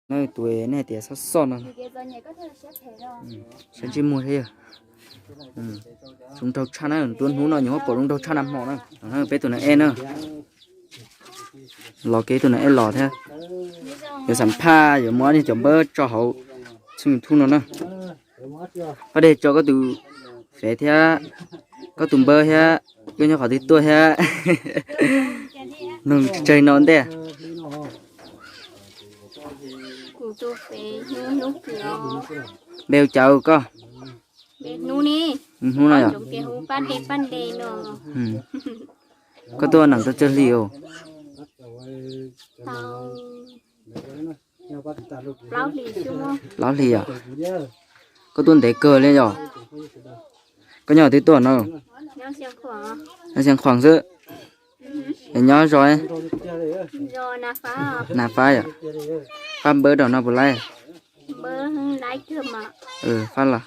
Tus nej hais tias soj soj no, saib ntsej muag thiab yog. Zoo nraug tshaj na, tus hnub no nyuam qhuav pom zoo nraug tshaj nag hmo na. Peb tus nas ej na, los kev tus nas ej los thiab. Yuav xam phaj yuav muab nej cov npawb tso hauv tshooj YouTube no na. Pab dej tso koj tus fev thiab, koj tus npawb thiab, koj nyob qhov twg tuaj thiab. Nug tsawg no ntej. Npe hu cas koj? Hnub no yom. Koj tuaj nees tau tsawg hli os? Plaub hlis yom. Koj tuaj ntev kawg li yom. Koj nyob twg tuaj no? Nyob Xeev Khuam xwb. Es nyob zos? Nas Fab yom. Fab npawb rau no puas laib? Fab los?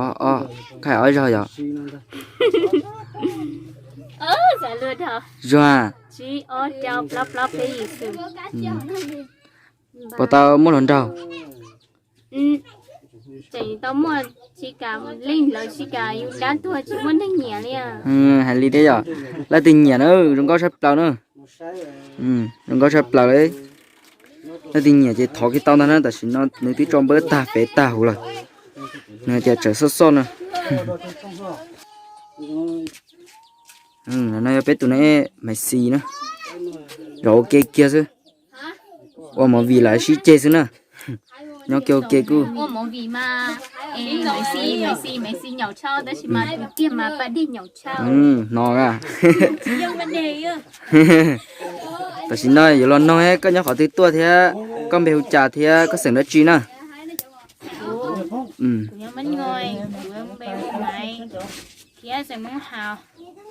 Ob ob, koj hais ob zog yom. Zog. Puas tau muaj hluas nraug? Tseem tau muaj, tsis kam leej lawv tsis kam yus dab tuag tsis muaj neeg nyiam li. Hais li thiab yom. Leej twg nyiam na, zoo nkauj tshaj plaws na. Zoo nkauj tshaj plaws li. Leej twg nyiam ces thov kiag tau ntag na, tam sim no nws twb tso npawb tag fev tag huv lawm. Nws hais tias tsawm soj soj no. No yog peb tus ne Maiv Xis na. Zov ua ke kiag xwb. Ua movie los sib ceg xwb na. Nyob kiag ua ke kuj. Hnov a. Tam sim no yuav los noog koj nyob qhov twg tuaj thiab koj npe hu cas thiab koj xeem dab tsi na.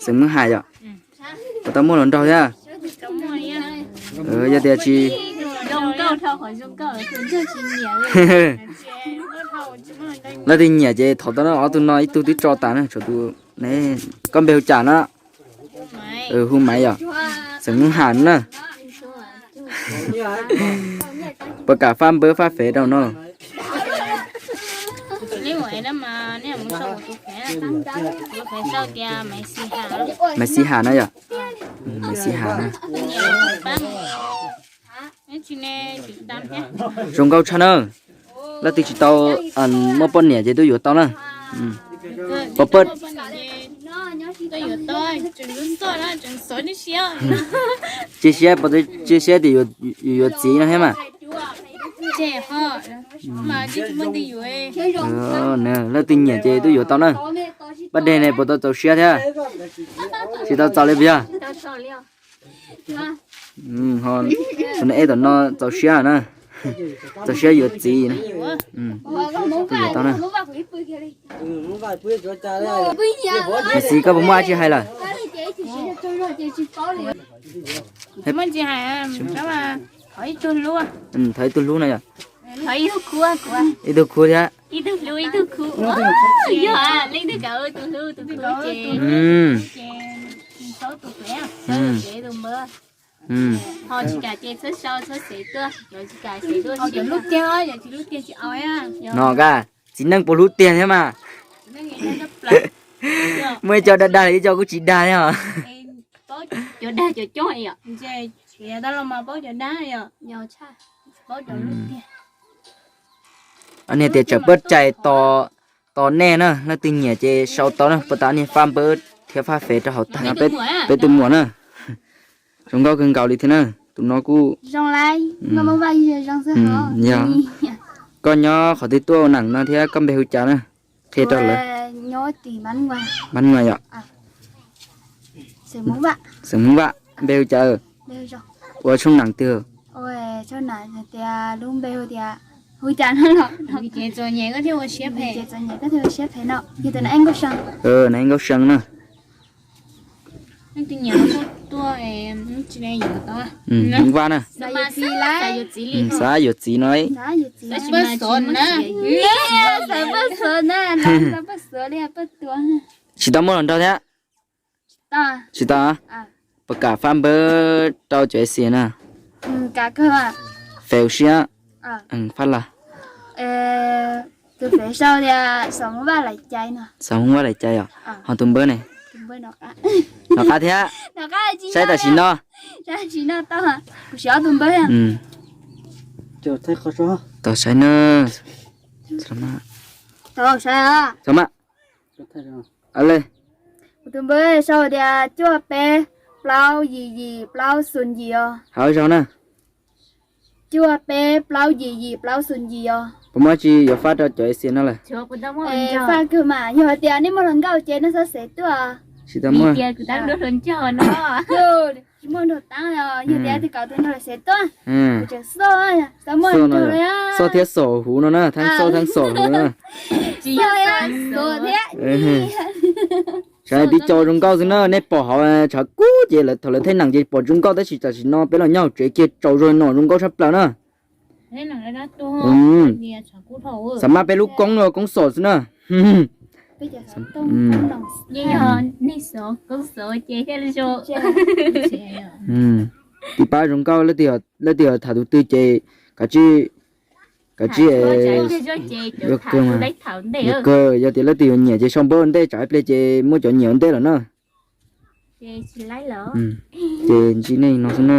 Xeem Hmoob Hais yom. Puas tau muaj hluas nraug thiab? Yog tias tsis, leej twg nyiam ces thov tau na, ob tug no ib tug twb tso tas na, tshuav tus, koj npe hu cas na? Hu Maiv yom. Xeem Hmoob Hais na. Puas kam fab npawb fab fev rau no? Maiv Xis Hais na yom. Maiv Xis Hais na. Zoo nkauj tshaj na. Leej twg tsis tau muaj poj niam ces tuaj yuav tau na. Poj, cia siab, cia siab tias yuav txiv no thiab mas. Leej twg nyiam ces tuaj yuav tau na. Pab dej ne puas tau txaus siab thiab? Tsis tau txaus li puas yog? Tus ne ej tom no txaus siab na. Txaus siab yuav txiv na. Tuaj yuav tau na. Maiv Xis, koj puas muaj dab tsi hais lawm? Thov ib tug hlub no yom. Ib tug khub thiab. No ka, txiv neej puas hlub tiag thiab mas. Muaj ib co dag dag, ib co kuj tsis dag thiab os. Niag tias tsam pab txais tos nej na, leej twg nyiam ces sau tau na, puas tau niag fab npawb thiab fab fev rau hauv tag no. Peb tus muam na, zoo nkauj kawg nkaus li thiab na, tus no kuj. Yog, koj nyob qhov twg tuaj ua neem no thiab koj npe hu cas na? Qhia rau lawv. Mab Nuas yom. Xeem Hmoob Vaj, npe hu cas? Ua tshooj neem twg? Na Nkauj See na. Hmoob Vaj na. Xav yuav txiv no. Tsis tau muaj hluas nraug thiab? Tsis tau. Puas kam fab npawb rau cov Asia na? Fev siab. Fab los? Tus fev sau tias xav muab vaj laim cai no. Xav muab vaj laim cai os? Ho tus npawb ne? Nov qab thiab. Saib tam sim no. Tau saib na. Tau saib. Tau mas. Tus npawb sau tias cuaj peb plaub yim yim plaub xoom yim os. Hauv zog na. Cuaj peb plaub yim yim plaub xoom yim os. Puas muaj tsi yuav fab rau cov Asia no lawm? Fab kawg mas, yog hais tias nej muaj hluas nkauj ces nej txhob xev tuaj. Tsis tau muaj. Tsis muaj nraug taab, yog tias tus kawm tus nraug xev tuaj. Kuv tseem xauj, xauj muaj nraug li. Xauj thiab xauj huv no na, thaab xauj thaab xauj huv na. Xauj thiab. Tshav tib co zoo nkauj xwb na, nej pom hauv tshav kub ces lawv thaum lawv thaij neem ces pom zoo nkauj tab sis tam sim no peb los nyob hauv tsev kiag tsaus zog no zoo nkauj tshaj plaws na. Xav maj peb lub koob no koob xom xwb na. Tib pab zoo nkauj, leej twg tham tus twg ces kav tsij, kav tsij, yuav kawg, yog tias leej twg yuav nyiam ces sau npawb ua ntej, tsam ib pliag ces muab cov nyiam ua ntej lawm na. Ces ntsib nej no xwb na.